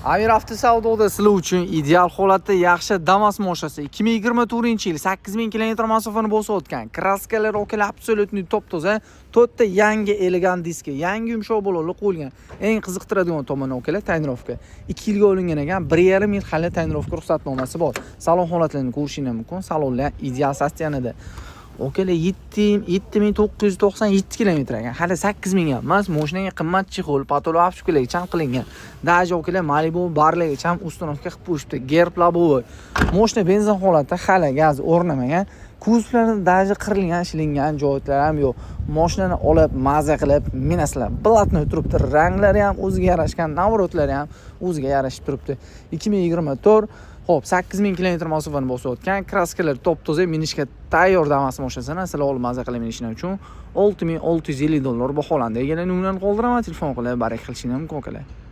Amir Avtosavdoda sizlar uchun ideal holatda yaxshi Damas mashinasi, 2024-yil, 8000 km masofani bosib o'tgan. Краска lar, okalar, абсолютный top toza. To'rtta yangi elegant diski, yangi yumshoq balonlar qo'yilgan. Eng qiziqtiradigan tomoni, okalar, тонировка. 2 yilga olingan ekan, 1,5 yil hali тонировка ruxsatnomasi bor. Salon holatlarini ko'rishingiz mumkin. Salonlar ideal состояние da. Okalar, 7 7997 kilometr ekan. Hali 8000 ham emas. Mashinaga qimmat чехол, потолок обшивка largacha ham qilingan. Даже, okalar, Malibu barlargacha ham установка qilib qo'yishibdi. Герб лобовой. Mashina benzin holatda, hali gaz o'rnamagan. Kuzovlarida даже qirilgan, shilingan joylari ham yo'q. Mashinani olib, maza qilib minasizlar. Блатной turibdi. Ranglari ham o'ziga yarashgan, наворот lari ham o'ziga yarashib turibdi. 2024. Xo'p, 8000 kilometr masofani bosib o'tgan, краска lar top toza, minishga tayyor Damas mashinasini sizlar olib, maza qilib minishlar uchun 6650 dollar baholandi. Egalarni nomerini qoldiraman, telefon qilib baraka qilishingiz mumkin, akalar.